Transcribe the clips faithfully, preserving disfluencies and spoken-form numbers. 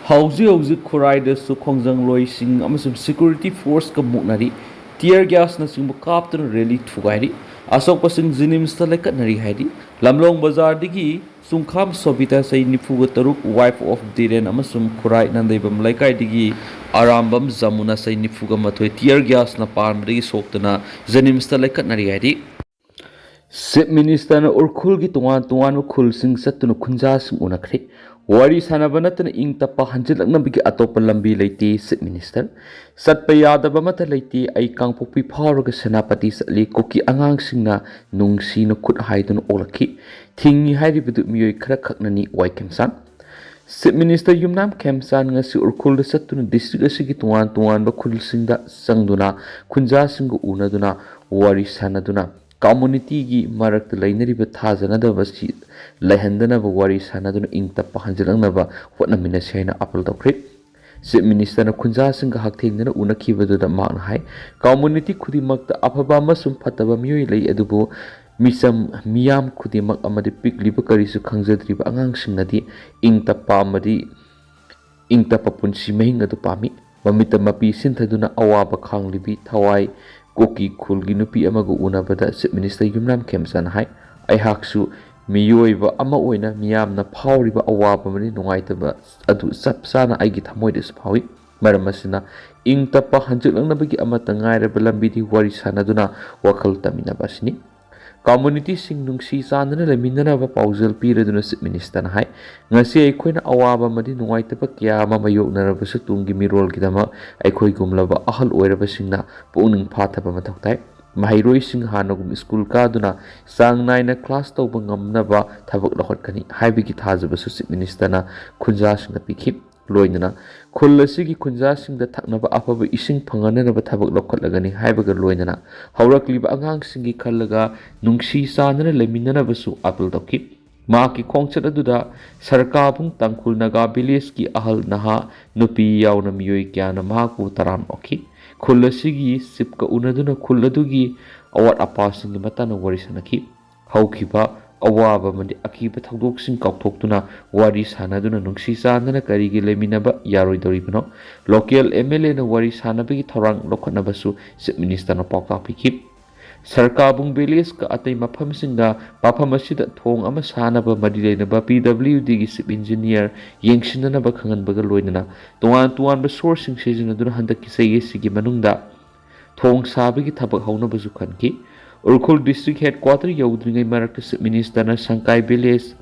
ꯍꯧꯖꯤꯛ ꯍꯧꯖꯤꯛ ꯈꯨꯔꯥꯏꯗꯁꯨ ꯈꯣꯡꯖꯪꯂꯣꯏꯁꯤꯡ ꯑꯃꯁꯨꯡ ꯁꯦꯀ꯭ꯌꯨꯔꯤꯇꯤ ꯐꯣꯔꯁꯀ ꯃꯨꯛꯅꯔꯤ꯫ ꯇꯤꯌꯔ ꯒ꯭ꯌꯥꯁꯅꯆꯤꯡꯕ ꯀꯥꯞꯇꯨꯅ ꯔꯦꯂꯤ ꯊꯨꯒꯥꯏꯔꯤ꯫ ꯑꯁꯣꯛꯄꯁꯤꯡ ꯖꯤꯅꯤꯝꯁꯇ ꯂꯩꯈꯠꯅꯔꯤ ꯍꯥꯏꯔꯤ꯫ ꯂꯝꯂꯣꯡ ꯕꯖꯥꯔꯗꯒꯤ ꯆꯨꯡꯈꯥꯝ ꯁꯣꯕꯤꯇꯥ, ꯆꯍꯤ ꯅꯤꯐꯨꯒ ꯇꯔꯨꯛ, wife of ꯙꯤꯔꯦꯟ, ꯑꯃꯁꯨꯡ ꯈꯨꯔꯥꯏ ꯅꯟꯗꯩꯕꯝ ꯂꯩꯀꯥꯏꯗꯒꯤ ꯑꯔꯥꯝꯕꯝ ꯖꯃꯨꯅꯥ, ꯆꯍꯤ ꯅꯤꯐꯨꯒ ꯃꯥꯊꯣꯏ, ꯇꯤꯌꯔ ꯒ꯭ꯌꯥꯁꯅ ꯄꯥꯟꯕꯗꯒꯤ ꯁꯣꯛꯇꯨꯅ ꯖꯦꯅꯤꯝꯁꯇ ꯂꯩꯈꯠꯅꯔꯤ ꯍꯥꯏꯔꯤ꯫ ꯆꯤꯐ ꯃꯤꯅꯤꯁꯇꯔꯅ ꯎꯔꯈꯨꯜꯒꯤ ꯇꯣꯉꯥꯟ ꯇꯣꯉꯥꯟꯕ ꯈꯨꯜꯁꯤꯡ ꯆꯠꯇꯨꯅ ꯈꯨꯟꯖꯥꯁꯤꯡ ꯎꯅꯈ꯭ꯔꯦ꯫ ꯋꯥꯔꯤ ꯁꯥꯟꯅꯕ ꯅꯠꯇꯅ ꯏꯪ ꯇꯞꯄ ꯍꯟꯖꯤꯜꯂꯛꯅꯕꯒꯤ ꯑꯇꯣꯞꯄ ꯂꯝꯕꯤ ꯂꯩꯇꯦ, ꯆꯤꯐ ꯃꯤꯅꯤꯁꯇꯔ꯫ ꯆꯠꯄ ꯌꯥꯗꯕ ꯑꯃꯠꯇ ꯂꯩꯇꯦ꯫ ꯑꯩ ꯀꯥꯡꯄꯣꯛꯄꯤ ꯐꯥꯎꯔꯒ ꯁꯦꯅꯥꯄꯇꯤ ꯆꯠꯂꯤ꯫ ꯀꯨꯀꯤ ꯑꯉꯥꯡꯁꯤꯡꯅ ꯅꯨꯡꯁꯤꯅ ꯈꯨꯠ ꯍꯥꯏꯗꯨꯅ ꯑꯣꯛꯂꯛꯈꯤ꯫ ꯊꯤꯡꯉꯤ ꯍꯥꯏꯔꯤꯕꯗꯨ ꯃꯤꯑꯣꯏ ꯈꯔ ꯈꯛꯅꯅꯤ, ꯋꯥꯏ ꯈꯦꯝꯆꯥꯟ꯫ ꯆꯤꯐ ꯃꯤꯅꯤꯁꯇꯔ ꯌꯨꯝꯅꯥꯝ ꯈꯦꯝꯆꯥꯟ ꯉꯁꯤ ꯎꯔꯈꯨꯜꯗ ꯆꯠꯇꯨꯅ ꯗꯤꯁꯇ꯭ꯔꯤꯛ ꯑꯁꯤꯒꯤ ꯇꯣꯉꯥꯟ ꯇꯣꯉꯥꯟꯕ ꯈꯨꯜꯁꯤꯡꯗ ꯆꯪꯗꯨꯅ ꯈꯨꯟꯖꯥꯁꯤꯡꯒ ꯎꯅꯗꯨꯅ ꯋꯥꯔꯤ ꯁꯥꯟꯅꯗꯨꯅ ꯀꯝꯃꯨꯅꯤꯇꯤꯒꯤ ꯃꯔꯛꯇ ꯂꯩꯅꯔꯤꯕ ꯊꯥꯖꯅꯗꯕꯁꯤ ꯂꯩꯍꯟꯗꯅꯕ ꯋꯥꯔꯤ ꯁꯥꯟꯅꯗꯨꯅ ꯏꯪ ꯇꯞꯄ ꯍꯟꯖꯤꯜꯂꯛꯅꯕ ꯍꯣꯠꯅꯃꯤꯟꯅꯁꯤ ꯍꯥꯏꯅ ꯑꯥꯄꯤꯜ ꯇꯧꯈ꯭ꯔꯦ꯫ ꯆꯤꯐ ꯃꯤꯅꯤꯁꯇꯔꯅ ꯈꯨꯟꯖꯥꯁꯤꯡꯒ ꯍꯛꯊꯦꯡꯅꯅ ꯎꯅꯈꯤꯕꯗꯨꯗ ꯃꯍꯥꯛꯅ ꯍꯥꯏ, ꯀꯝꯃꯨꯅꯤꯇꯤ ꯈꯨꯗꯤꯡꯃꯛꯇ ꯑꯐꯕ ꯑꯃꯁꯨꯡ ꯐꯠꯇꯕ ꯃꯤꯑꯣꯏ ꯂꯩ, ꯑꯗꯨꯕꯨ ꯃꯤꯆꯝ ꯃꯤꯌꯥꯝ ꯈꯨꯗꯤꯡꯃꯛ ꯑꯃꯗꯤ ꯄꯤꯛꯂꯤꯕ ꯀꯔꯤꯁꯨ ꯈꯪꯖꯗ꯭ꯔꯤꯕ ꯑꯉꯥꯡꯁꯤꯡꯅꯗꯤ ꯏꯪ ꯇꯞꯄ ꯑꯃꯗꯤ ꯏꯪ ꯇꯞꯄ ꯄꯨꯟꯁꯤ ꯃꯍꯤꯡ ꯑꯗꯨ ꯄꯥꯝꯃꯤ꯫ ꯃꯃꯤꯠꯇ ꯃꯄꯤ ꯁꯤꯟꯊꯗꯨꯅ ꯑꯋꯥꯕ ꯈꯥꯡꯂꯤꯕꯤ ꯊꯋꯥꯏ ꯀꯣꯀꯤ ꯈꯨꯜꯒꯤ ꯅꯨꯄꯤ ꯑꯃꯒ ꯎꯅꯕꯗ ꯆꯤꯐ ꯃꯤꯅꯤꯁꯇꯔ ꯌꯨꯝꯅꯥꯝ ꯈꯦꯝꯆꯥꯟꯅ ꯍꯥꯏ, ꯑꯩꯍꯥꯛꯁꯨ ꯃꯤꯑꯣꯏꯕ ꯑꯃ ꯑꯣꯏꯅ ꯃꯤꯌꯥꯝꯅ ꯐꯥꯎꯔꯤꯕ ꯑꯋꯥꯕ ꯑꯃꯗꯤ ꯅꯨꯡꯉꯥꯏꯇꯕ ꯑꯗꯨ ꯆꯞ ꯆꯥꯅ ꯑꯩꯒꯤ ꯊꯃꯣꯏꯗꯁꯨ ꯐꯥꯎꯏ꯫ ꯃꯔꯝ ꯑꯁꯤꯅ ꯏꯪ ꯇꯞꯄ ꯍꯟꯖꯤꯜꯂꯛꯅꯕꯒꯤ ꯑꯃꯠꯇ ꯉꯥꯏꯔꯕ ꯂꯝꯕꯤꯗꯤ ꯋꯥꯔꯤ ꯁꯥꯟꯅꯗꯨꯅ ꯋꯥꯈꯜ ꯇꯝꯃꯤꯟꯅꯕ ꯑꯁꯤꯅꯤ꯫ ꯀꯝꯃꯨꯅꯤꯇꯤꯁꯤꯡ ꯅꯨꯡꯁꯤ ꯆꯥꯟꯅꯅ ꯂꯩꯃꯤꯟꯅꯅꯕ ꯄꯥꯎꯖꯦꯜ ꯄꯤꯔꯗꯨꯅ ꯆꯤꯐ ꯃꯤꯅꯤꯁꯇꯔꯅ ꯍꯥꯏ, ꯉꯁꯤ ꯑꯩꯈꯣꯏꯅ ꯑꯋꯥꯕ ꯑꯃꯗꯤ ꯅꯨꯡꯉꯥꯏꯇꯕ ꯀꯌꯥ ꯑꯃ ꯃꯥꯌꯣꯛꯅꯔꯕꯁꯨ ꯇꯨꯡꯒꯤ ꯃꯤꯔꯣꯜꯒꯤꯗꯃꯛ ꯑꯩꯈꯣꯏꯒꯨꯝꯂꯕ ꯑꯍꯜ ꯑꯣꯏꯔꯕꯁꯤꯡꯅ ꯄꯨꯛꯅꯤꯡ ꯐꯥꯊꯕ ꯃꯊꯧ ꯇꯥꯏ꯫ ꯃꯍꯩꯔꯣꯏꯁꯤꯡ ꯍꯥꯟꯅꯒꯨꯝ ꯁ꯭ꯀꯨꯜ ꯀꯥꯗꯨꯅ ꯆꯥꯡ ꯅꯥꯏꯅ ꯀ꯭ꯂꯥꯁ ꯇꯧꯕ ꯉꯝꯅꯕ ꯊꯕꯛ ꯂꯧꯈꯠꯀꯅꯤ ꯍꯥꯏꯕꯒꯤ ꯊꯥꯖꯕꯁꯨ ꯆꯤꯐ ꯃꯤꯅꯤꯁꯇꯔꯅ ꯈꯨꯟꯖꯥꯁꯤꯡꯗ ꯄꯤꯈꯤ꯫ ꯂꯣꯏꯅꯅ ꯈꯨꯜ ꯑꯁꯤꯒꯤ ꯈꯨꯟꯖꯥꯁꯤꯡꯗ ꯊꯛꯅꯕ ꯑꯐꯕ ꯏꯁꯤꯡ ꯐꯪꯍꯟꯅꯅꯕ ꯊꯕꯛ ꯂꯧꯈꯠꯂꯒꯅꯤ ꯍꯥꯏꯕꯒ ꯂꯣꯏꯅꯅ ꯍꯧꯔꯛꯂꯤꯕ ꯑꯉꯥꯡꯁꯤꯡꯒꯤ ꯈꯜꯂꯒ ꯅꯨꯡꯁꯤ ꯆꯥꯟꯅꯅ ꯂꯩꯃꯤꯟꯅꯅꯕꯁꯨ ꯑꯥꯄꯤꯜ ꯇꯧꯈꯤ꯫ ꯃꯍꯥꯛꯀꯤ ꯈꯣꯡꯆꯠ ꯑꯗꯨꯗ ꯁꯔꯀꯥꯕꯨꯡ ꯇꯥꯡꯈꯨꯜ ꯅꯥꯒꯥ ꯚꯤꯂꯦꯖꯀꯤ ꯑꯍꯜ ꯅꯍꯥ ꯅꯨꯄꯤ ꯌꯥꯎꯅ ꯃꯤꯑꯣꯏ ꯀꯌꯥꯅ ꯃꯍꯥꯛꯄꯨ ꯇꯔꯥꯝꯅ ꯑꯣꯛꯈꯤ꯫ ꯈꯨꯜ ꯑꯁꯤꯒꯤ ꯆꯤꯐꯀ ꯎꯅꯗꯨꯅ ꯈꯨꯜ ꯑꯗꯨꯒꯤ ꯑꯋꯥꯠ ꯑꯄꯥꯁꯤꯡꯒꯤ ꯃꯇꯥꯡꯗ ꯋꯥꯔꯤ ꯁꯥꯅꯈꯤ꯫ ꯍꯧꯈꯤꯕ ꯑꯋꯥꯕ ꯑꯃꯗꯤ ꯑꯀꯤꯕ ꯊꯧꯗꯣꯛꯁꯤꯡ ꯀꯥꯎꯊꯣꯛꯇꯨꯅ ꯋꯥꯔꯤ ꯁꯥꯟꯅꯗꯨꯅ ꯅꯨꯡꯁꯤ ꯆꯥꯟꯅꯅ ꯀꯔꯤꯒꯤ ꯂꯩꯃꯤꯟꯅꯕ ꯌꯥꯔꯣꯏꯗꯧꯔꯤꯕꯅꯣ? Local M L Aꯅ ꯋꯥꯔꯤ ꯁꯥꯟꯅꯕꯒꯤ ꯊꯧꯔꯥꯡ ꯂꯧꯈꯠꯅꯕꯁꯨ Chief Ministerꯅ ꯄꯥꯎꯇꯥꯛ ꯄꯤꯈꯤ꯫ ꯁꯔꯀꯥꯕꯨꯡ Villageꯀ ꯑꯇꯩ ꯃꯐꯝꯁꯤꯡꯗ ꯃꯐꯝ ꯑꯁꯤꯗ ꯊꯣꯡ ꯑꯃ ꯁꯥꯅꯕ ꯃꯔꯤ ꯂꯩꯅꯕ P W Dꯒꯤ Chief Engineer ꯌꯦꯡꯁꯤꯟꯅꯅꯕ ꯈꯪꯍꯟꯕꯒ ꯂꯣꯏꯅꯅ ꯇꯣꯉꯥꯟ ꯇꯣꯉꯥꯟꯕ sourceꯁꯤꯡ ꯁꯤꯖꯤꯟꯅꯗꯨꯅ ꯍꯟꯗꯛꯀꯤ ꯆꯍꯤ ꯑꯁꯤꯒꯤ ꯃꯅꯨꯡꯗ ꯊꯣꯡ ꯁꯥꯕꯒꯤ ꯊꯕꯛ ꯍꯧꯅꯕꯁꯨ ꯈꯟꯈꯤ꯫ ꯎꯔꯈꯨꯜ District Headquarter ꯌꯧꯗ꯭ꯔꯤꯉꯩ ꯃꯔꯛꯇ Chief Ministerꯅ ꯁꯪꯀꯥꯏ Village,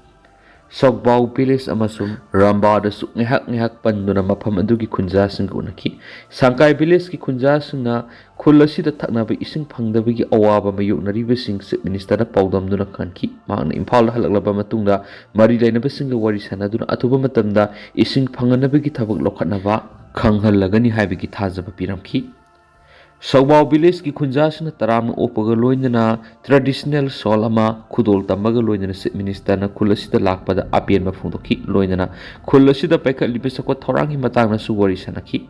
ꯁꯣꯛꯕꯥꯎ Village ꯑꯃꯁꯨꯡ ꯔꯝꯕꯥꯗꯁꯨ ꯉꯥꯏꯍꯥꯛ ꯉꯥꯏꯍꯥꯛ ꯄꯟꯗꯨꯅ ꯃꯐꯝ ꯑꯗꯨꯒꯤ ꯈꯨꯟꯖꯥꯁꯤꯡꯒ ꯎꯅꯈꯤ꯫ ꯁꯪꯀꯥꯏ Villageꯀꯤ ꯈꯨꯟꯖꯥꯁꯤꯡꯅ ꯈꯨꯜ ꯑꯁꯤꯗ ꯊꯛꯅꯕ ꯏꯁꯤꯡ ꯐꯪꯗꯕꯒꯤ ꯑꯋꯥꯕ ꯃꯥꯌꯣꯛꯅꯔꯤꯕꯁꯤꯡ Chief Ministerꯗ ꯄꯥꯎꯗꯝꯗꯨꯅ ꯈꯪꯈꯤ꯫ ꯃꯍꯥꯛꯅ ꯏꯝꯐꯥꯜꯗ ꯍꯜꯂꯛꯂꯕ ꯃꯇꯨꯡꯗ ꯃꯔꯤ ꯂꯩꯅꯕꯁꯤꯡꯒ ꯋꯥꯔꯤ ꯁꯥꯟꯅꯗꯨꯅ ꯑꯊꯨꯕ ꯃꯇꯝꯗ ꯏꯁꯤꯡ ꯐꯪꯍꯟꯅꯕꯒꯤ ꯊꯕꯛ ꯂꯧꯈꯠꯅꯕ ꯈꯪꯍꯜꯂꯒꯅꯤ ꯍꯥꯏꯕꯒꯤ ꯊꯥꯖꯕ ꯄꯤꯔꯝꯈꯤ꯫ ꯁꯧꯕꯥꯎ Villageꯀꯤ ꯈꯨꯟꯖꯥꯁꯤꯡꯅ ꯇꯔꯥꯝꯅ ꯑꯣꯛꯄꯒ ꯂꯣꯏꯅꯅ traditional shawl ꯑꯃ ꯈꯨꯗꯣꯜ ꯇꯝꯕꯒ ꯂꯣꯏꯅꯅ Chief Ministerꯅ ꯈꯨꯜ ꯑꯁꯤꯗ ꯂꯥꯛꯄꯗ ꯑꯄꯦꯟꯕ ꯐꯣꯡꯗꯣꯛꯈꯤ꯫ ꯂꯣꯏꯅꯅ ꯈꯨꯜ ꯑꯁꯤꯗ ꯄꯥꯏꯈꯠꯂꯤꯕ ꯆꯥꯎꯈꯠ ꯊꯧꯔꯥꯡꯒꯤ ꯃꯇꯥꯡꯗꯁꯨ ꯋꯥꯔꯤ ꯁꯥꯟꯅꯈꯤ꯫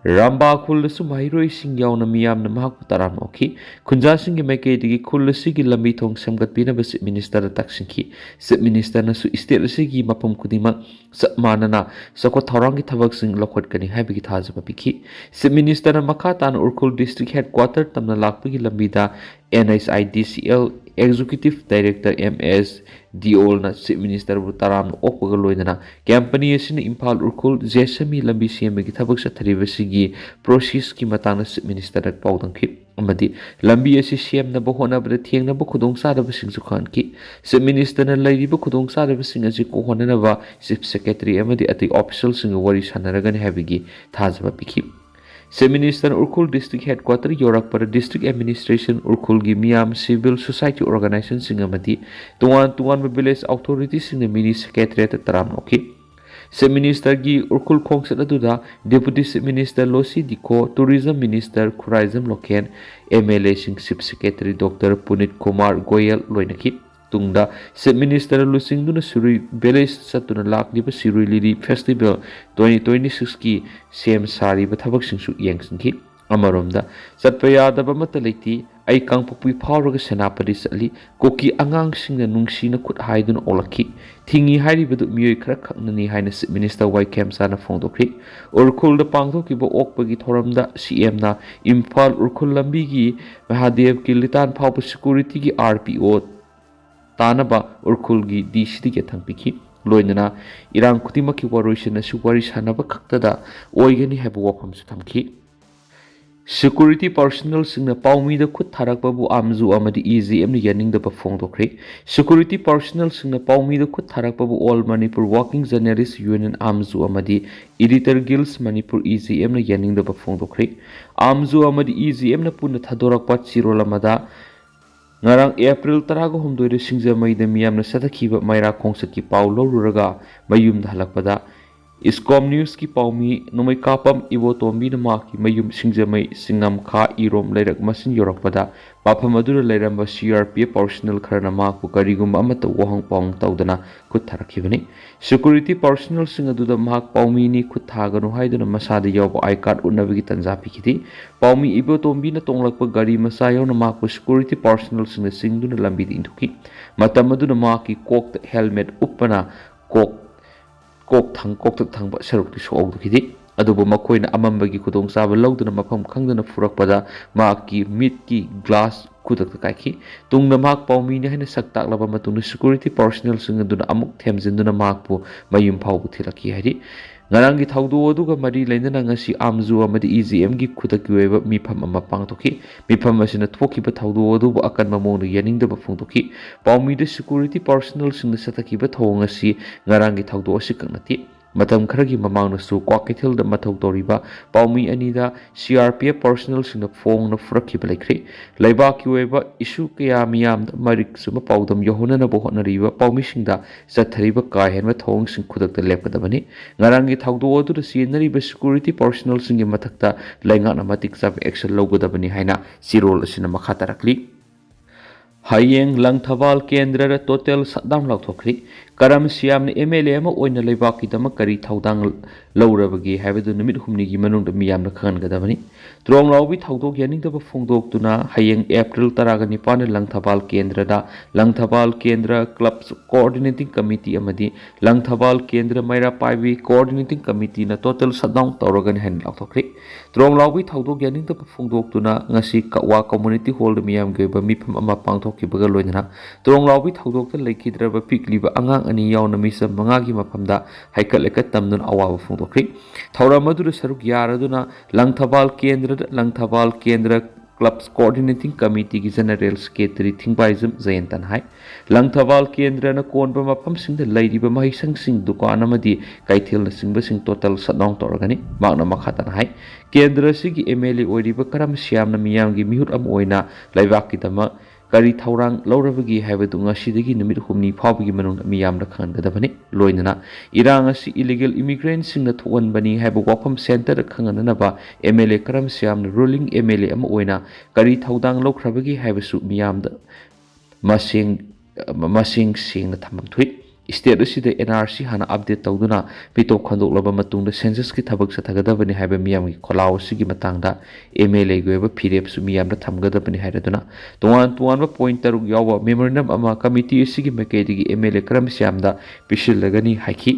ꯔꯝꯕꯥ ꯈꯨꯜꯗꯁꯨ ꯃꯍꯩꯔꯣꯏꯁꯤꯡ ꯌꯥꯎꯅ ꯃꯤꯌꯥꯝꯅ ꯃꯍꯥꯛꯄꯨ ꯇꯔꯥꯝꯅ ꯑꯣꯛꯈꯤ꯫ ꯈꯨꯟꯖꯥꯁꯤꯡꯒꯤ ꯃꯥꯏꯀꯩꯗꯒꯤ ꯈꯨꯜ ꯑꯁꯤꯒꯤ ꯂꯝꯕꯤ ꯊꯣꯡ ꯁꯦꯝꯒꯠꯄꯤꯅꯕ Chief Ministerꯗ ꯇꯛꯁꯤꯟꯈꯤ꯫ Chief Ministerꯅꯁꯨ state ꯑꯁꯤꯒꯤ ꯃꯐꯝ ꯈꯨꯗꯤꯡꯃꯛ ꯆꯞ ꯃꯥꯟꯅꯅ ꯆꯥꯎꯈꯠ ꯊꯧꯔꯥꯡꯒꯤ ꯊꯕꯛꯁꯤꯡ ꯂꯧꯈꯠꯀꯅꯤ ꯍꯥꯏꯕꯒꯤ ꯊꯥꯖꯕ ꯄꯤꯈꯤ꯫ Chief Ministerꯅ ꯃꯈꯥ ꯇꯥꯅ ꯎꯔꯈꯨꯜ District Headquarter ꯇꯝꯅ ꯂꯥꯛꯄꯒꯤ ꯂꯝꯕꯤꯗ N H I D C L Executive Director M S Deolꯅ Chief Ministerꯕꯨ ꯇꯔꯥꯝꯅ ꯑꯣꯛꯄꯒ ꯂꯣꯏꯅꯅ company ꯑꯁꯤꯅ ꯏꯝꯐꯥꯜ ꯎꯔꯈꯨꯜ ꯖꯦꯁꯃꯤ ꯂꯝꯕꯤ ꯁꯦꯝꯕꯒꯤ ꯊꯕꯛ ꯆꯠꯊꯔꯤꯕꯁꯤꯒꯤ processꯀꯤ ꯃꯇꯥꯡꯗ Chief Ministerꯗ ꯄꯥꯎꯗꯝꯈꯤ ꯑꯃꯗꯤ ꯂꯝꯕꯤ ꯑꯁꯤ ꯁꯦꯝꯅꯕ ꯍꯣꯠꯅꯕꯗ ꯊꯦꯡꯅꯕ ꯈꯨꯗꯣꯡꯆꯥꯗꯕꯁꯤꯡꯁꯨ ꯈꯪꯍꯟꯈꯤ꯫ Chief Ministerꯅ ꯂꯩꯔꯤꯕ ꯈꯨꯗꯣꯡꯆꯥꯗꯕꯁꯤꯡ ꯑꯁꯤ ꯀꯣꯛꯍꯟꯅꯅꯕ Chief Secretary ꯑꯃꯗꯤ ꯑꯇꯩ officialꯁꯤꯡꯒ ꯋꯥꯔꯤ ꯁꯥꯟꯅꯔꯒꯅꯤ ꯍꯥꯏꯕꯒꯤ ꯊꯥꯖꯕ ꯄꯤꯈꯤ꯫ Chief Ministerꯅ ꯎꯔꯈꯨꯜ District Headquarter ꯌꯧꯔꯛꯄꯗ District Administration, ꯎꯔꯈꯨꯜꯒꯤ ꯃꯤꯌꯥꯝ, civil society organizationꯁꯤꯡ ꯑꯃꯗꯤ ꯇꯣꯉꯥꯟ ꯇꯣꯉꯥꯟꯕ village authorityꯁꯤꯡꯅ mini secretariatꯇ ꯇꯔꯥꯝꯅ ꯑꯣꯛꯈꯤ꯫ Chief Ministerꯒꯤ ꯎꯔꯈꯨꯜ ꯈꯣꯡꯆꯠ ꯑꯗꯨꯗ Deputy Chief Minister ꯂꯣꯁꯤ ꯗꯤꯈꯣ, Tourism Minister Khuraijam ꯂꯣꯈꯦꯟ, M L Aꯁꯤꯡ, Chief Secretary Doctor ꯄꯨꯅꯤꯠ Kumar Goyal ꯂꯣꯏꯅꯈꯤ꯫ ꯇꯨꯡꯗ Chief Ministerꯅ ꯂꯨꯆꯤꯡꯗꯨꯅ ꯁꯤꯔꯨꯏ Village ꯆꯠꯇꯨꯅ ꯂꯥꯛꯂꯤꯕ Shirui Lily Festival twenty twenty sixꯀꯤ ꯁꯦꯝ ꯁꯥꯔꯤꯕ ꯊꯕꯛꯁꯤꯡꯁꯨ ꯌꯦꯡꯁꯤꯟꯈꯤ꯫ ꯑꯃꯔꯣꯝꯗ, "ꯆꯠꯄ ꯌꯥꯗꯕ ꯑꯃꯠꯇ ꯂꯩꯇꯦ꯫ ꯑꯩ ꯀꯥꯡꯄꯣꯛꯄꯤ ꯐꯥꯎꯔꯒ ꯁꯦꯅꯥꯄꯇꯤ ꯆꯠꯂꯤ꯫ ꯀꯨꯀꯤ ꯑꯉꯥꯡꯁꯤꯡꯅ ꯅꯨꯡꯁꯤꯅ ꯈꯨꯠ ꯍꯥꯏꯗꯨꯅ ꯑꯣꯜꯂꯛꯈꯤ꯫ ꯊꯤꯡꯉꯤ ꯍꯥꯏꯔꯤꯕꯗꯨ ꯃꯤꯑꯣꯏ ꯈꯔ ꯈꯛꯅꯅꯤ" ꯍꯥꯏꯅ Chief Minister ꯋꯥꯏ ꯈꯦꯝꯆꯥꯅ ꯐꯣꯡꯗꯣꯛꯈ꯭ꯔꯤ꯫ ꯎꯔꯈꯨꯜꯗ ꯄꯥꯡꯊꯣꯛꯈꯤꯕ ꯑꯣꯛꯄꯒꯤ ꯊꯧꯔꯝꯗ ꯁꯤ ꯑꯦꯝꯅ ꯏꯝꯐꯥꯜ ꯎꯔꯈꯨꯜ ꯂꯝꯕꯤꯒꯤ ꯃꯍꯥꯗꯦꯕꯀꯤ ꯂꯤꯇꯥꯟ ꯐꯥꯎꯕ securityꯒꯤ R P O ꯇꯥꯅꯕ ꯎꯔꯈꯨꯜꯒꯤ D Cꯗꯒꯤ ꯌꯥꯊꯪ ꯄꯤꯈꯤ꯫ ꯂꯣꯏꯅꯅ ꯏꯔꯥꯡ ꯈꯨꯗꯤꯡꯃꯛꯀꯤ ꯋꯥꯔꯣꯏꯁꯤꯟ ꯑꯁꯤ ꯋꯥꯔꯤ ꯁꯥꯟꯅꯕ ꯈꯛꯇꯗ ꯑꯣꯏꯒꯅꯤ ꯍꯥꯏꯕ ꯋꯥꯐꯝꯁꯨ ꯊꯝꯈꯤ꯫ Security personnelꯁꯤꯡꯅ ꯄꯥꯎꯃꯤꯗ ꯈꯨꯠ ꯊꯥꯔꯛꯄꯕꯨ ꯑꯥꯝꯖꯨ ꯑꯃꯗꯤ E J Mꯅ ꯌꯥꯅꯤꯡꯗꯕ ꯐꯣꯡꯗꯣꯛꯈ꯭ꯔꯦ꯫ Security personnelꯁꯤꯡꯅ ꯄꯥꯎꯃꯤꯗ ꯈꯨꯠ ꯊꯥꯔꯛꯄꯕꯨ All Manipur Working Journalist Union, ꯑꯥꯝꯖꯨ, ꯑꯃꯗꯤ Editor Guilds Manipur, E J Mꯅ ꯌꯥꯅꯤꯡꯗꯕ ꯐꯣꯡꯗꯣꯛꯈ꯭ꯔꯦ꯫ ꯑꯥꯝꯖꯨ ꯑꯃꯗꯤ E J Mꯅ ꯄꯨꯟꯅ ꯊꯥꯗꯣꯔꯛꯄ ꯆꯦꯔꯣꯜ ꯑꯃꯗ, ꯉꯔꯥꯡ ꯑꯦꯄ꯭ꯔꯤꯜ ꯇꯔꯥꯒ ꯍꯨꯝꯗꯣꯏꯗ ꯁꯤꯡꯖꯃꯩꯗ ꯃꯤꯌꯥꯝꯅ ꯆꯠꯊꯈꯤꯕ ꯃꯩꯔꯥ ꯈꯣꯡꯆꯠꯀꯤ ꯄꯥꯎ ꯂꯧꯔꯨꯔꯒ ꯃꯌꯨꯝꯗ ꯍꯜꯂꯛꯄꯗ, ISKCOM Newsꯀꯤ ꯄꯥꯎꯃꯤ ꯅꯣꯡꯃꯩꯀꯥꯄꯝ ꯏꯕꯣꯇꯣꯝꯕꯤꯅ ꯃꯍꯥꯛꯀꯤ ꯃꯌꯨꯝ ꯁꯤꯡꯖꯃꯩ ꯆꯤꯡꯉꯝꯈꯥ ꯏꯔꯣꯝ ꯂꯩꯔꯛ ꯃꯆꯤꯟ ꯌꯧꯔꯛꯄꯗ, ꯃꯐꯝ ꯑꯗꯨꯗ ꯂꯩꯔꯝꯕ C R P F personnel ꯈꯔꯅ ꯃꯍꯥꯛꯄꯨ ꯀꯔꯤꯒꯨꯝꯕ ꯑꯃꯠꯇ ꯋꯥꯍꯪ ꯄꯥꯎꯍꯪ ꯇꯧꯗꯅ ꯈꯨꯠ ꯊꯥꯔꯛꯈꯤꯕꯅꯤ꯫ Security personnelꯁꯤꯡ ꯑꯗꯨꯗ ꯃꯍꯥꯛ ꯄꯥꯎꯃꯤꯅꯤ, ꯈꯨꯠ ꯊꯥꯒꯅꯨ ꯍꯥꯏꯗꯨꯅ ꯃꯁꯥꯗ ꯌꯥꯎꯕ I card ꯎꯠꯅꯕꯒꯤ ꯇꯥꯟꯖꯥ ꯄꯤꯈꯤꯗꯦ꯫ ꯄꯥꯎꯃꯤ ꯏꯕꯣꯇꯣꯝꯕꯤꯅ ꯇꯣꯡꯂꯛꯄ ꯒꯥꯔꯤ ꯃꯆꯥ ꯌꯥꯎꯅ ꯃꯍꯥꯛꯄꯨ security personnelꯁꯤꯡꯅ ꯆꯤꯡꯗꯨꯅ ꯂꯝꯕꯤꯗ ꯏꯟꯊꯨꯈꯤ꯫ ꯃꯇꯝ ꯑꯗꯨꯗ ꯃꯍꯥꯛꯀꯤ ꯀꯣꯛꯇ helmet ꯎꯞꯄꯅ ꯀꯣꯛ, ꯀꯣꯛ ꯊꯪ-, ꯀꯣꯛꯊꯛ ꯊꯪꯕ ꯁꯔꯨꯛꯇꯤ ꯁꯣꯛꯍꯧꯗꯈꯤꯗꯦ꯫ ꯑꯗꯨꯕꯨ ꯃꯈꯣꯏꯅ ꯑꯃꯝꯕꯒꯤ ꯈꯨꯗꯣꯡꯆꯥꯕ ꯂꯧꯗꯨꯅ ꯃꯐꯝ ꯈꯪꯗꯅ ꯐꯨꯔꯛꯄꯗ ꯃꯍꯥꯛꯀꯤ ꯃꯤꯠꯀꯤ glass ꯈꯨꯗꯛꯇ ꯀꯥꯏꯈꯤ꯫ ꯇꯨꯡꯗ ꯃꯍꯥꯛ ꯄꯥꯎꯃꯤꯅꯤ ꯍꯥꯏꯅ ꯁꯛ ꯇꯥꯛꯂꯕ ꯃꯇꯨꯡꯗ security personnelꯁꯤꯡ ꯑꯗꯨꯅ ꯑꯃꯨꯛ ꯊꯦꯝꯖꯤꯟꯗꯨꯅ ꯃꯍꯥꯛꯄꯨ ꯃꯌꯨꯝ ꯐꯥꯎꯕ ꯊꯤꯜꯂꯛꯈꯤ ꯍꯥꯏꯔꯤ꯫ ꯉꯔꯥꯡꯒꯤ ꯊꯧꯗꯣꯛ ꯑꯗꯨꯒ ꯃꯔꯤ ꯂꯩꯅꯅ ꯉꯁꯤ ꯑꯥꯝꯖꯨ ꯑꯃꯗꯤ E J Mꯒꯤ ꯈꯨꯗꯛꯀꯤ ꯑꯣꯏꯕ ꯃꯤꯐꯝ ꯑꯃ ꯄꯥꯡꯊꯣꯛꯈꯤ꯫ ꯃꯤꯐꯝ ꯑꯁꯤꯅ ꯊꯣꯛꯈꯤꯕ ꯊꯧꯗꯣꯛ ꯑꯗꯨꯕꯨ ꯑꯀꯟꯕ ꯃꯑꯣꯡꯗ ꯌꯥꯅꯤꯡꯗꯕ ꯐꯣꯡꯗꯣꯛꯈꯤ꯫ ꯄꯥꯎꯃꯤꯗ security personnelꯁꯤꯡꯅ ꯆꯠꯊꯈꯤꯕ ꯊꯧꯑꯣꯡ ꯑꯁꯤ ꯉꯔꯥꯡꯒꯤ ꯊꯧꯗꯣꯛ ꯑꯁꯤꯈꯛ ꯅꯠꯇꯦ꯫ ꯃꯇꯝ ꯈꯔꯒꯤ ꯃꯃꯥꯡꯗꯁꯨ ꯀ꯭ꯋꯥꯀꯩꯊꯦꯜꯗ ꯃꯊꯧ ꯇꯧꯔꯤꯕ ꯄꯥꯎꯃꯤ ꯑꯅꯤꯗ C R P F personnelꯁꯤꯡꯅ ꯐꯣꯡꯅ ꯐꯨꯔꯛꯈꯤꯕ ꯂꯩꯈ꯭ꯔꯦ꯫ ꯂꯩꯕꯥꯛꯀꯤ ꯑꯣꯏꯕ issue ꯀꯌꯥ ꯃꯤꯌꯥꯝꯗ ꯃꯔꯤꯛ ꯆꯨꯝꯕ ꯄꯥꯎꯗꯝ ꯌꯧꯍꯟꯅꯅꯕ ꯍꯣꯠꯅꯔꯤꯕ ꯄꯥꯎꯃꯤꯁꯤꯡꯗ ꯆꯠꯊꯔꯤꯕ ꯀꯥ ꯍꯦꯟꯕ ꯊꯧꯑꯣꯡꯁꯤꯡ ꯈꯨꯗꯛꯇ ꯂꯦꯞꯀꯗꯕꯅꯤ꯫ ꯉꯔꯥꯡꯒꯤ ꯊꯧꯗꯣꯛ ꯑꯗꯨꯗ ꯆꯦꯟꯅꯔꯤꯕ security personnelꯁꯤꯡꯒꯤ ꯃꯊꯛꯇ ꯂꯩꯉꯥꯛꯅ ꯃꯇꯤꯛ ꯆꯥꯕ action ꯂꯧꯒꯗꯕꯅꯤ ꯍꯥꯏꯅ ꯆꯦꯔꯣꯜ ꯑꯁꯤꯅ ꯃꯈꯥ ꯇꯥꯔꯛꯂꯤ꯫ ꯍꯌꯦꯡ ꯂꯪꯊꯕꯥꯜ ꯀꯦꯟꯗ꯭ꯔꯗ total shutdown ꯂꯥꯎꯊꯣꯛꯈ꯭ꯔꯤ꯫ ꯀꯔꯝ ꯁꯤꯌꯥꯝꯅ ꯑꯦꯝ ꯑꯦꯜ ꯑꯦ ꯑꯃ ꯑꯣꯏꯅ ꯂꯩꯕꯥꯛꯀꯤꯗꯃꯛ ꯀꯔꯤ ꯊꯧꯗꯥꯡ ꯂꯧꯔꯕꯒꯦ ꯍꯥꯏꯕꯗꯨ ꯅꯨꯃꯤꯠ ꯍꯨꯝꯅꯤꯒꯤ ꯃꯅꯨꯡꯗ ꯃꯤꯌꯥꯝꯅ ꯈꯪꯍꯟꯒꯗꯕꯅꯤ꯫ ꯇ꯭ꯔꯣꯡꯂꯥꯎꯕꯤ ꯊꯧꯗꯣꯛ ꯌꯥꯅꯤꯡꯗꯕ ꯐꯣꯡꯗꯣꯛꯇꯨꯅ ꯍꯌꯦꯡ ꯑꯦꯄ꯭ꯔꯤꯜ ꯇꯔꯥꯒ ꯅꯤꯄꯥꯟꯗ ꯂꯪꯊꯕꯥꯜ ꯀꯦꯟꯗ꯭ꯔꯗ ꯂꯪꯊꯕꯥꯜ ꯀꯦꯟꯗ꯭ꯔ ꯀ꯭ꯂꯕ ꯀꯣꯑꯣꯔꯗꯤꯅꯦꯇꯤꯡ ꯀꯃꯤꯇꯤ ꯑꯃꯗꯤ ꯂꯪꯊꯕꯥꯜ ꯀꯦꯟꯗ꯭ꯔ ꯃꯩꯔꯥ ꯄꯥꯏꯕꯤ ꯀꯣꯑꯣꯔꯗꯤꯅꯦꯇꯤꯡ ꯀꯃꯤꯇꯤꯅ ꯇꯣꯇꯦꯜ ꯁꯠꯗꯥꯎꯟ ꯇꯧꯔꯒꯅꯤ ꯍꯥꯏꯅ ꯂꯥꯎꯊꯣꯛꯈ꯭ꯔꯤ꯫ ꯇ꯭ꯔꯣꯡꯂꯥꯎꯕꯤ ꯊꯧꯗꯣꯛ ꯌꯥꯅꯤꯡꯗꯕ ꯐꯣꯡꯗꯣꯛꯇꯨꯅ ꯉꯁꯤ ꯀꯛꯋꯥ ꯀꯝꯃꯨꯅꯤꯇꯤ ꯍꯣꯜꯗ ꯃꯤꯌꯥꯝꯒꯤ ꯑꯣꯏꯕ ꯃꯤꯐꯝ ꯑꯃ ꯄꯥꯡꯊꯣꯛꯈꯤꯕꯒ ꯂꯣꯏꯅꯅ ꯇ꯭ꯔꯣꯡꯂꯥꯎꯕꯤ ꯊꯧꯗꯣꯛꯇ ꯂꯩꯈꯤꯗ꯭ꯔꯕ ꯄꯤꯛꯂꯤꯕ ꯑꯉꯥꯡ ꯑꯅꯤ ꯌꯥꯎꯅ ꯃꯤꯆꯝ ꯃꯉꯥꯒꯤ ꯃꯐꯝꯗ ꯍꯩꯀꯠ ꯂꯩꯀꯠ ꯇꯝꯗꯨꯅ ꯑꯋꯥꯕ ꯐꯣꯡꯗꯣꯛꯈ꯭ꯔꯤ꯫ ꯊꯧꯔꯝ ꯑꯗꯨꯗ ꯁꯔꯨꯛ ꯌꯥꯔꯗꯨꯅ ꯂꯪꯊꯕꯥꯜ ꯀꯦꯟꯗ꯭ꯔꯗ ꯂꯪꯊꯕꯥꯜ ꯀꯦꯟꯗ꯭ꯔ ꯀ꯭ꯂꯕ ꯀꯣꯑꯣꯔꯗꯤꯅꯦꯇꯤꯡ ꯀꯃꯤꯇꯤꯒꯤ ꯖꯦꯅꯔꯦꯜ ꯁꯦꯀ꯭ꯔꯦꯇꯔꯤ ꯊꯤꯡꯕꯥꯏꯖꯝ ꯖꯌꯟꯇꯅ ꯍꯥꯏ꯫ ꯂꯪꯊꯕꯥꯜ ꯀꯦꯟꯗ꯭ꯔꯅ ꯀꯣꯟꯕ ꯃꯐꯝꯁꯤꯡꯗ ꯂꯩꯔꯤꯕ ꯃꯍꯩꯁꯪꯁꯤꯡ, ꯗꯨꯀꯥꯟ ꯑꯃꯗꯤ ꯀꯩꯊꯦꯜꯅꯆꯤꯡꯕꯁꯤꯡ ꯇꯣꯇꯦꯜ ꯁꯠꯗꯥꯎꯟ ꯇꯧꯔꯒꯅꯤ꯫ ꯃꯍꯥꯛꯅ ꯃꯈꯥ ꯇꯥꯅ ꯍꯥꯏ, ꯀꯦꯟꯗ꯭ꯔ ꯑꯁꯤꯒꯤ ꯑꯦꯝ ꯑꯦꯜ ꯑꯦ ꯑꯣꯏꯔꯤꯕ ꯀꯔꯝ ꯁ꯭ꯌꯥꯝꯅ ꯃꯤꯌꯥꯝꯒꯤ ꯃꯤꯍꯨꯠ ꯑꯃ ꯑꯣꯏꯅ ꯂꯩꯕꯥꯛꯀꯤꯗꯃꯛ ꯀꯔꯤ ꯊꯧꯔꯥꯡ ꯂꯧꯔꯕꯒꯦ ꯍꯥꯏꯕꯗꯨ ꯉꯁꯤꯗꯒꯤ ꯅꯨꯃꯤꯠ ꯍꯨꯝꯅꯤ ꯐꯥꯎꯕꯒꯤ ꯃꯅꯨꯡꯗ ꯃꯤꯌꯥꯝꯗ ꯈꯪꯍꯟꯒꯗꯕꯅꯤ꯫ ꯂꯣꯏꯅꯅ ꯏꯔꯥꯡ ꯑꯁꯤ ꯏꯂꯤꯒꯦꯜ ꯏꯃꯤꯒ꯭ꯔꯦꯟꯁꯤꯡꯅ ꯊꯣꯛꯍꯟꯕꯅꯤ ꯍꯥꯏꯕ ꯋꯥꯐꯝ ꯁꯦꯟꯇꯔꯗ ꯈꯪꯍꯟꯅꯅꯕ ꯑꯦꯝ ꯑꯦꯜ ꯑꯦ ꯀꯔꯝ ꯁ꯭ꯌꯥꯝꯅ ꯔꯨꯂꯤꯡ ꯑꯦꯝ ꯑꯦꯜ ꯑꯦ ꯑꯃ ꯑꯣꯏꯅ ꯀꯔꯤ ꯊꯧꯗꯥꯡ ꯂꯧꯈ꯭ꯔꯕꯒꯦ ꯍꯥꯏꯕꯁꯨ ꯃꯤꯌꯥꯝꯗ ꯃꯁꯤꯡ, ꯃꯁꯤꯡ ꯁꯦꯡꯅ ꯊꯝꯊꯣꯛꯏ꯫ ꯁ꯭ꯇꯦꯠ ꯑꯁꯤꯗ ꯑꯦꯟ ꯑꯥꯔ ꯁꯤ ꯍꯥꯟꯅ ꯑꯞꯗꯦꯠ ꯇꯧꯗꯨꯅ ꯃꯤꯇꯣꯞ ꯈꯟꯗꯣꯛꯂꯕ ꯃꯇꯨꯡꯗ ꯁꯦꯟꯁꯁꯀꯤ ꯊꯕꯛ ꯆꯠꯊꯒꯗꯕꯅꯤ ꯍꯥꯏꯕ ꯃꯤꯌꯥꯝꯒꯤ ꯈꯣꯜꯂꯥꯎ ꯑꯁꯤꯒꯤ ꯃꯇꯥꯡꯗ ꯑꯦꯝ ꯑꯦꯜ ꯑꯦꯒꯤ ꯑꯣꯏꯕ ꯐꯤꯔꯦꯞꯁꯨ ꯃꯤꯌꯥꯝꯗ ꯊꯝꯒꯗꯕꯅꯤ ꯍꯥꯏꯔꯗꯨꯅ ꯇꯣꯉꯥꯟ ꯇꯣꯉꯥꯟꯕ ꯄꯣꯏꯟꯠ ꯇꯔꯨꯛ ꯌꯥꯎꯕ ꯃꯦꯃꯣꯔꯦꯟꯗꯝ ꯑꯃ ꯀꯃꯤꯇꯤ ꯑꯁꯤꯒꯤ ꯃꯥꯏꯀꯩꯗꯒꯤ ꯑꯦꯝ ꯑꯦꯜ ꯑꯦ ꯀꯔꯝ ꯁ꯭ꯌꯥꯝꯗ ꯄꯤꯁꯤꯜꯂꯒꯅꯤ ꯍꯥꯏꯈꯤ꯫